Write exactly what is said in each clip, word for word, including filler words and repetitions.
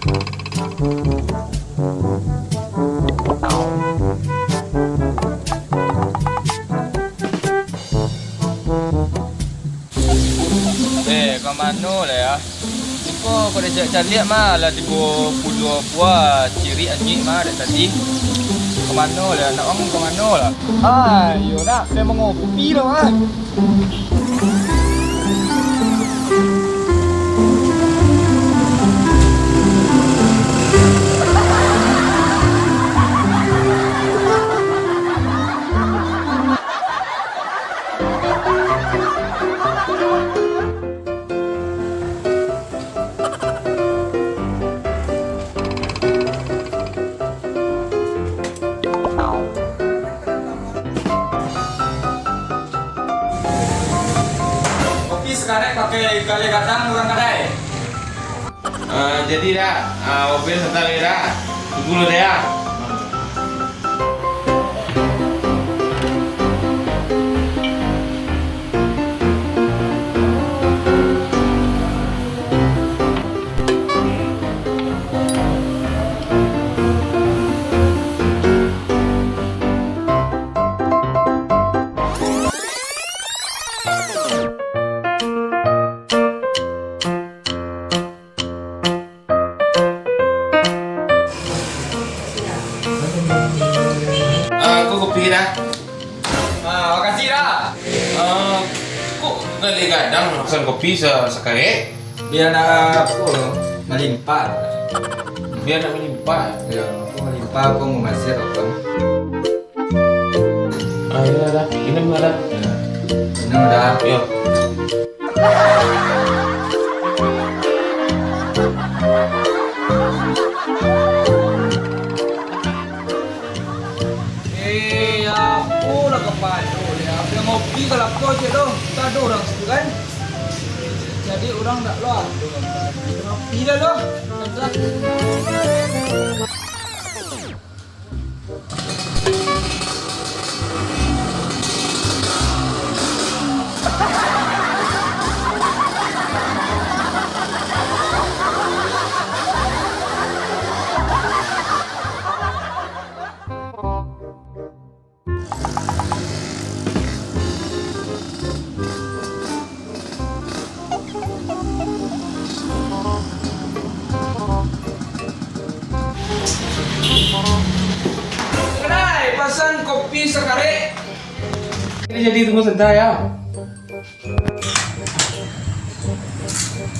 Eh, ka mano lah ya? Iko kok dek caliak mah, lah tigo puluah buah cirik anyuik mah dek tadi. Ka mano lah, nak wang ka mano lah? Ah, iyo nak, memang ngopi lah ah. Kopi sakarek pakai gulai gadang urang kadai. Eh, jadi dak, ah, mobil santai dak? Tunggu dulu deh ya. Ah, ko kopi dah. Ah, makasih dah. Ah, kok gulai gadang pesan kopi sa-, sakarek? Bia nak, apo, malimpah. Bia nak malimpah? Yo, apo malimpah, apo mubazir, apo. Ah, iyo dah. Minum lah dah. Yo. Minum dah. Yo. Eh, apo lah kapado, yo. Apo yang ngopi ka lapau ciek tu? Tak ado urang situ kan? Jadi urang dak lo. Ngopi dah lo. Kadai, pasan kopi sakarek. Jadi, jadi tunggu sebentar ya.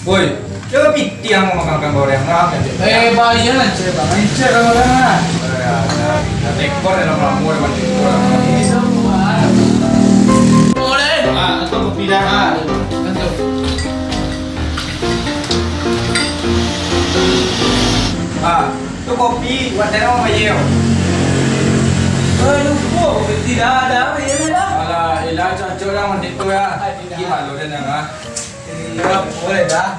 Woi, coba piti yang mau makan goreng lah. Eh, bayar lah, cek bang. Cek bang, goreng lah. Ada ekor dalam lambung, ada ekor. Ini semua. Boleh. Ah, atau kopi dah. Ah, betul. Ah, tu kopi buat dalam apa ye? Eh, lupa, kopi tidak ada, apa ye dah? Alah, elah, cocok lah, mandi tu ya. Gimana lu dah, ah? Iyo, buliah dah.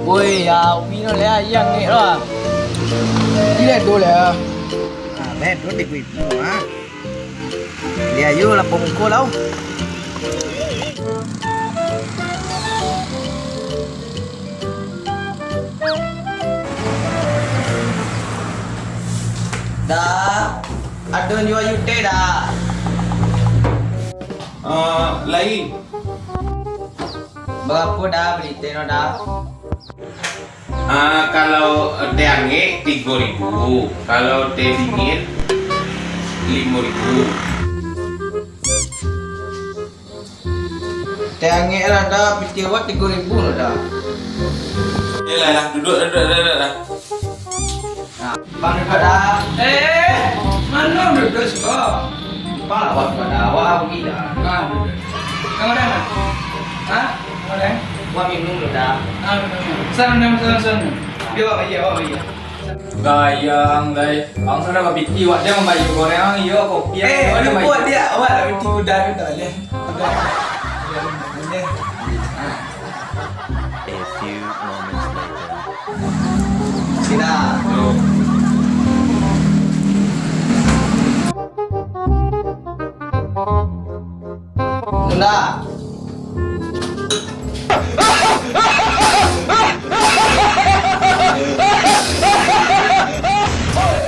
Woi, ya, umi no lah, yang ni lah. Gila tu lah. Ah, lah tu di kuipu, ah. Liayo lah pamuko lah. Dah, ado jual yute dah. Eh, lai. Barapo dah bali teh no dah? Ah, kalau teh angek tigo ribu, kalau teh dingin limo ribu. Teh angek lah dah, pitih awak tigo ribu lah dah. Yalah, lah, duduk, duduk, duduk, duduk. Nah, Bang duduk dah. Eh, mano duduk siko? Bang, awak duduk dah, awak rugi dah. Nah, duduk. Kamu dah, nah? Hah? Kamu dah? Buat minum dulu dah. Ah, minum, minum. Pesan, minum, pesan, pesan. Dia awak bayar, awak bayar. Gayang, dai. Bangsa dah bapiti, wak dia mambayar goreng, iyo, kopi, eh, awak dah lupa bayar. Dia, awak dah piti kuda tu tak boleh. Kuda. Kuda. A few moments later. Nah. Nunda.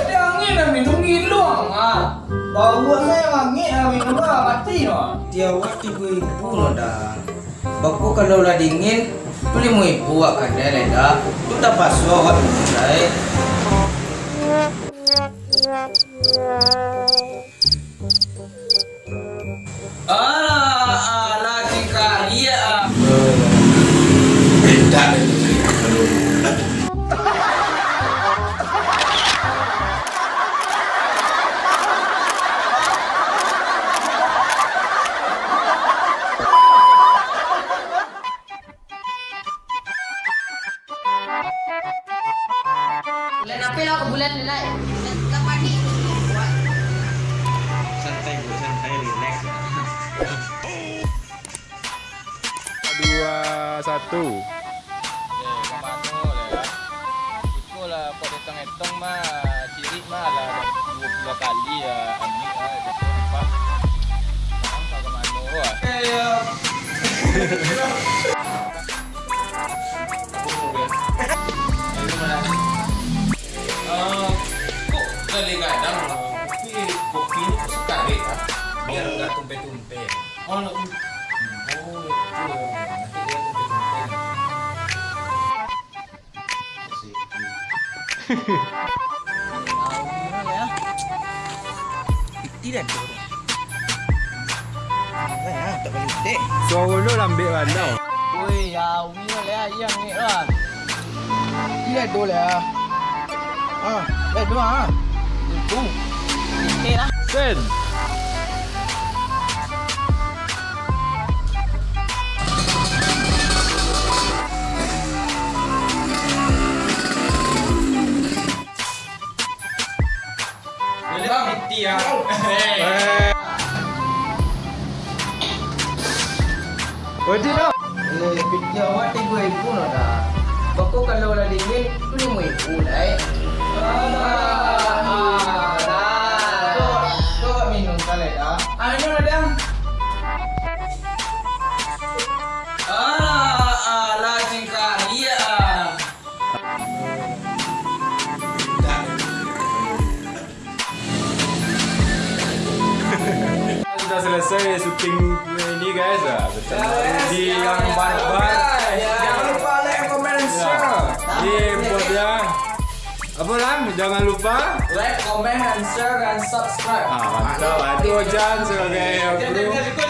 Dia angin lah minum ngiluang ah. Bau asai angin lah minum ah, mati no. Di awak tigo ribu no dah. Bako kalau lah dingin, tu limo ribu awak kadai lai dah. Tu tapaso awak minum lai. Alah, alah, tingkah dia. Minta dia tu. Bulan apa lah, bulan lah. Lah panik. Santai, bro, santai, relax. Dua, satu. Eh, ka mano lah? Iko lah, kok dietong-etong mah, cirik mah lah duo puluah kali lah, angek lah, gitu, nampak. Sekarang ka mano lah? Eh, ya. Ah, kok kadang-kadang kopi, kopi ni kok sakarik, ah? Biar enggak tumpe-tumpe. Oh, nak tumpe. Oh, itu ya. Nanti dia tumpe-tumpe. Asik. Tahu lah ya. Itu dah tu. Suara lu lambek bana. Oi, ya, wi lah, ya, yang ni lah. Iya, do lah. Ah, eh, do ah. Itu. Oke lah. Sen. Boleh piti ah. Eh. Odi no. Eh, piti awak tigo ribu no dah. Bako kalau lah dingin, tu limo ribu lah, eh. Alah, alah. Tu, tu awak minum salah dah. Ah, minum lah, Dang. Alah, alah, tingkah dia. Sudah selesai syuting ini, guys. Ah, bersama Rudy yang barbar. Jangan lupa like, comment, and share. Iya, buat dia. Apa, Lang? Jangan lupa like, comment, and share, and subscribe. Ah, mantap. Itu Ojan sebagai kru.